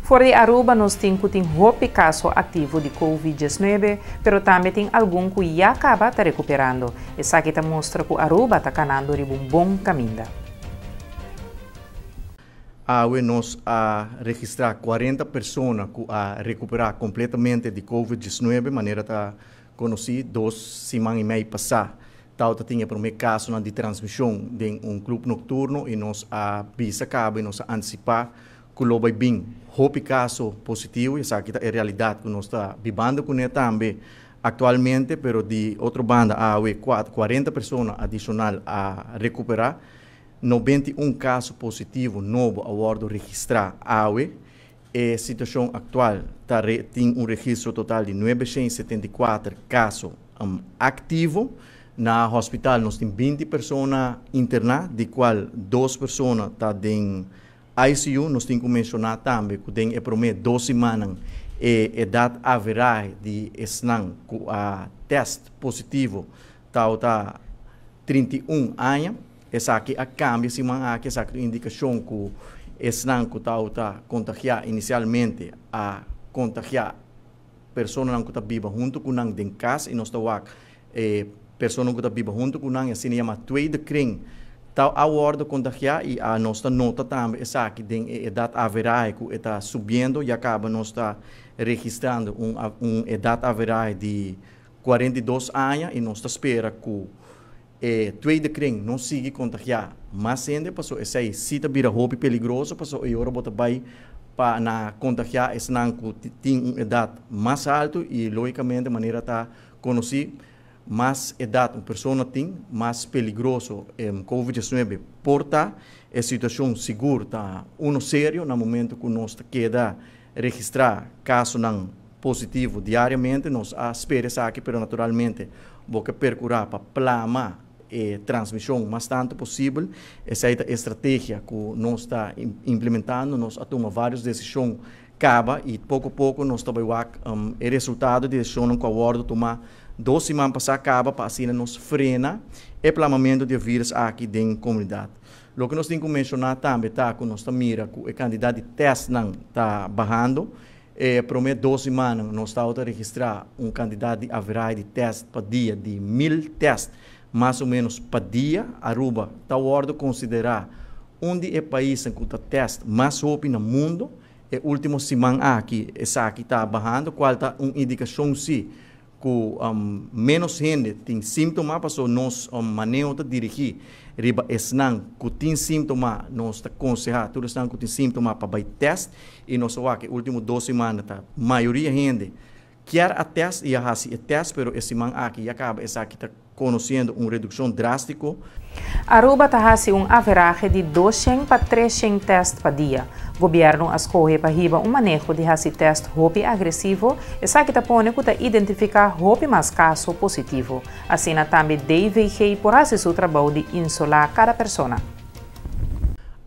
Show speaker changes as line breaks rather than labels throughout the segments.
For di Aruba nos tin cu tin hopi caso activo di COVID-19, pero tambe tin algun cu ya caba ta recuperando. Esaki ta mustra cu Aruba ta canando riba un bon caminda.
Awe nos a registra 40 persona cu a recupera completamente di COVID-19. Manera ta conoci, 2 siman y mei pasa tabatin e prome caso di transmision den un club nocturno y nos a bisa caba, nos a anticipa cu lo bay bin hopi caso positivo, y esaki ta e realidad cu nos ta bibando cune tambe actualmente. Pero di otro banda, awe 40 persona adicional a recupera, 91 caso positivo nobo a wordo registra awe. E situacion actual ta, tin un registro total di 974 caso activo. Na hospital nos tin 20 persona interna, di cual 2 persona ta den ICU. Nos tin cu menciona tambe cu den e prome 2 siman e edad average di esnan cu a test positivo ta 31 aña. Esaki a cambia siman aki. Esaki indicacion cu esnan cu ta contagia inicialmente a contagia personanan cu ta biba hunto cu nan den cas, y nos ta wak personanan cu ta biba hunto cu nan, asina yama tweede kring, ta a wordo contagia. Y a nos ta nota tambe esaki den edad average cu ta subiendo. Ya caba nos ta registrando un edad average di 42 aña y nos ta spera cu e tweede kring no sigui contagia mas hende, paso esey si ta bira hopi peligroso, paso e ora bo ta bay pa na contagia esnan cu tin un edad mas halto y, logicamente, manera ta conoci, mas edad un persona tin, mas peligroso COVID-19 por ta. E situacion sigur ta uno serio na momento cu nos keda registra casonan positivo diariamente. Nos a spera esaki, pero naturalmente bo ke percura pa plama e transmision mas tanto posibel. Esey ta e estrategia cu nos ta implementando. Nos a tuma varios decision caba y poco poco nos ta wak e resultado di decision cu a wordo tuma 2 siman pasa caba, pa asina nos frena e plamamento di virus aki den comunidad. Loke nos tin cu menciona tambe ta cu nos ta mira cu e cantidad di testnan ta bahando. Prome 2 siman nos ta registra un cantidad di average di test pa dia di 1000 test mas o menos pa dia. Aruba ta wordo considera un di e paisnan cu ta test mas hopi na mundo. E ultimo siman aki esaki ta bahando, cual ta un indicacion si cu menos hende tin sintoma, paso nos maneho ta dirigi riba esnan cu tin sintoma. Nos ta aconseha tur esnan cu tin sintoma pa bay test, y nos wak ultimo 2 siman ta mayoria hende kier a test y a haci e test, pero e siman aki ya caba esaki ta conociendo un reduccion drastico.
Aruba ta haci un average di 200 pa 300 test pa dia. Gobierno a scohe pa hiba un maneho di haci test hopi agresivo. Esaki ta pone cu ta identifica hopi mas caso positivo. Asina tambe DVG por haci su trabou di isola cada persona.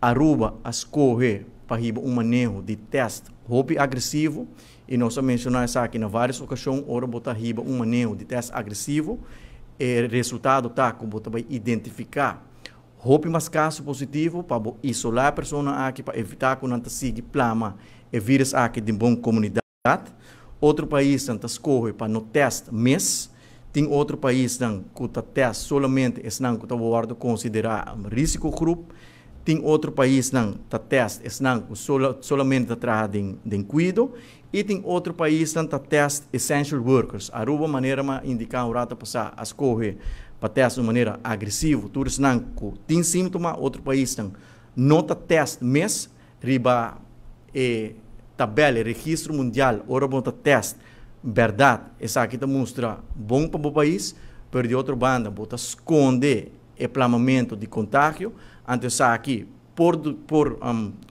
Aruba a scohe pa hiba un maneho di test hopi agresivo y nos a menciona esaki na varios ocasion. Ora bo ta hiba un maneho di test agresivo, e resultado ta cu bo ta bay identifica hopi mas caso positivo pa isola e persona aki, pa evita cu nan ta sigui plama e virus aki den bo comunidad. Otro paisnan ta scohe pa no test mes. Tin otro paisnan cu ta test solamente esnan cu ta wordo considera risicogroep. Tin otro paisnan ta test esnan cu solamente ta traha den cuido y tin otro paisnan ta test essential workers. Aruba, manera m'a indica un rato pasa, a scohe pa test di manera agresivo tur esnan cu tin sintoma. Otro paisnan no ta test mes. Riba e tabela, registro mundial, ora bo ta test, berdad, esaki ta mustra bon pa e pais, pero di otro banda, bo ta sconde e plamamento di contagio. Anto esaki por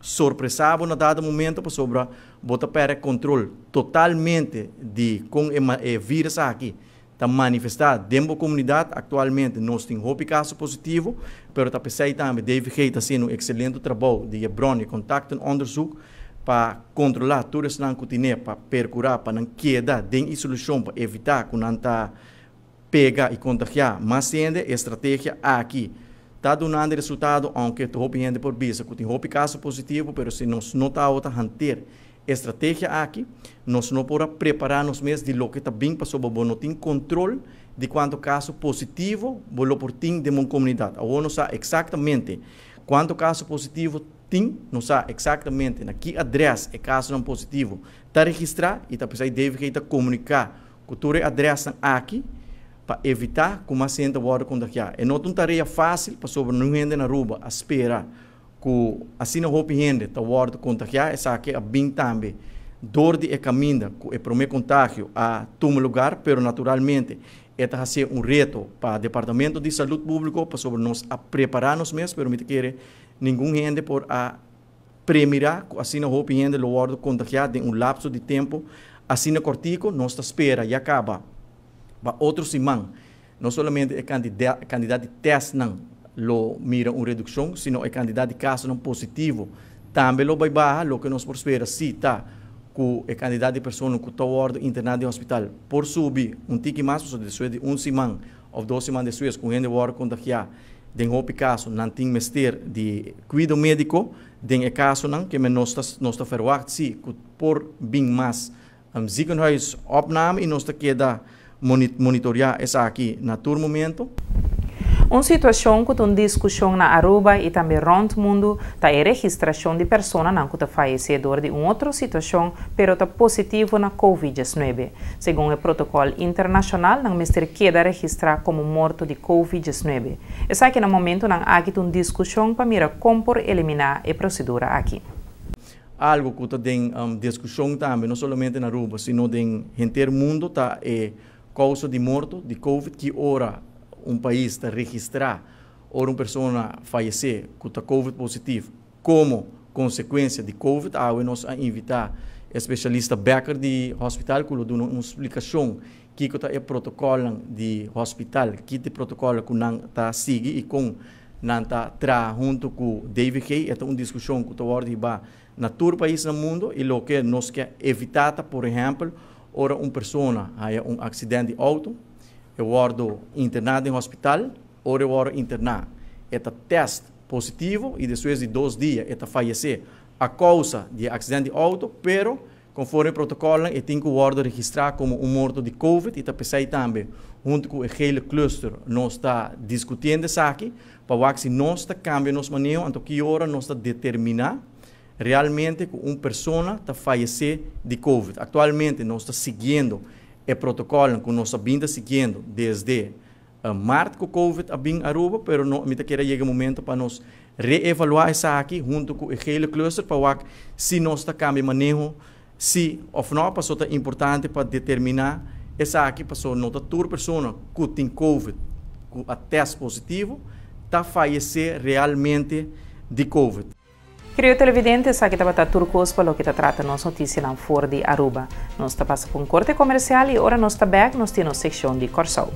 sorpresa na dado momento, pasobra bo ta perde control totalmente di con e virus aki ta manifesta den e comunidad. Actualmente nos tin hopi caso positivo, pero ta pesey tambe DVG ta haciendo un excelente trabou di bron- en contactonderzoek pa controla tur esnan cu tin, pa percura pa nan keda den isolacion, pa evita cu nan ta pega y contagia mas hende. E estrategia aki ta dunando resultado, aunke hopi hende por bisa cu tin hopi caso positivo, pero si nos no ta hant'e. Estrategia aki, nos no por a prepara nos mes di loke ta bin pasobra bo no tin control di cuanto caso positivo bo lo por tin den bo comunidad. Awor nos sa exactamente cuanto caso positivo tin, nos sa exactamente na ki adres e casonan positivo ta registra y ta pesey DVG ta comunica cu tur e adresnan aki pa evita cu mas hende ta wordo contagia. E no ta un tarea facil pasobra niun hende na Aruba a spera Ku asina hopi hende ta wòrdu kontagiá, esaki a bin tambe dor di e kaminda ku e promé kontagio a tuma lugar, pero naturalmente e ta hasié un reto pa Departamento di Salud Públiko pasobra nos a prepará nos mes, pero mi ta kere ningun hende por a premirá ku asina hopi hende lo wòrdu kontagiá den un lapso di tempu asina kòrtiku. Nos ta spera ya kaba pa otro siman No solamente e kantidat di tèstnan lo mira un redukshon, sino e kantidat di kasonan positivo tambe lo bai baha. Loke nos por spera si ta ku e kantidat di persona ku ta wòrdu interná den hospital por subi un tiki mas, pasobra despues di un siman òf dos siman despues ku hende wòrdu kontagiá, den hopi kaso nan tin mester di kuido médiko. Den e kasonan ke men nos ta nos ta ferwagt si ku por bin mas Ziekenhuisopname y nos ta keda monitorea esaki na tur momento.
Un situacion cu ta un discusion na Aruba y tambe rond mundo ta e registracion di personanan cu ta fayece door di un otro situacion pero ta positivo na Covid 19. Segun e protocol internacional nan mester keda registra como morto di Covid 19. Esaki na momentonan aki ta un discusion pa mira con por elimina e procedura aki.
Algo cu ta den discusion tambe, no solamente na Aruba, sino den henter mundo ta e causa di morto di Covid. Ki ora un pais ta registra ora un persona fayece cu ta Covid positief como consecuencia di Covid? Awe nos a invita e specialista Becker di hospital cu lo duna un splicacion kico ta e protocolnan di hospital, ki ta e protocolnan cu nan ta sigui y con Nan ta traha hunto cu DVG. E ta un discusion cu ta wordo hiba na tur pais na mundo y loke nos ke evita ta, por ehempel, ora un persona haya un accident di auto, e wordo interna den hospital, ora e wordo interna e ta test positivo y despues di dos dia e ta fayece a causa di e accident di auto, pero Konforme protokolnan e tin ku wòrdu registrá komo un morto di covid i ta p'esei tambe huntu ku e gele cluster nos ta diskutiendo esaki pa wak si nos ta kambia nos maneho anto ki ora nos ta determiná realmente ku un persona ta fayesé di covid. Aktualmente nos ta siguiendo e protokolnan ku nos a bin ta siguiendo desde Mart ku covid a bin Aruba, pero no mi ta kere a yega e momento pa nos reevaluá esaki huntu ku e gele cluster pa wak si nos ta kambia maneho si òf no, paso ta importante pa determiná esaki paso no ta tur persona ku tin covid ku a tèst positivo ta fayesé realmente di covid.
Querido televidente, esaki tabata tur cos pa loke ta trata nos noticianan for di Aruba. Nos ta pasa pa un corte comercial y ora nos ta bek nos tin nos seccion di Corsou.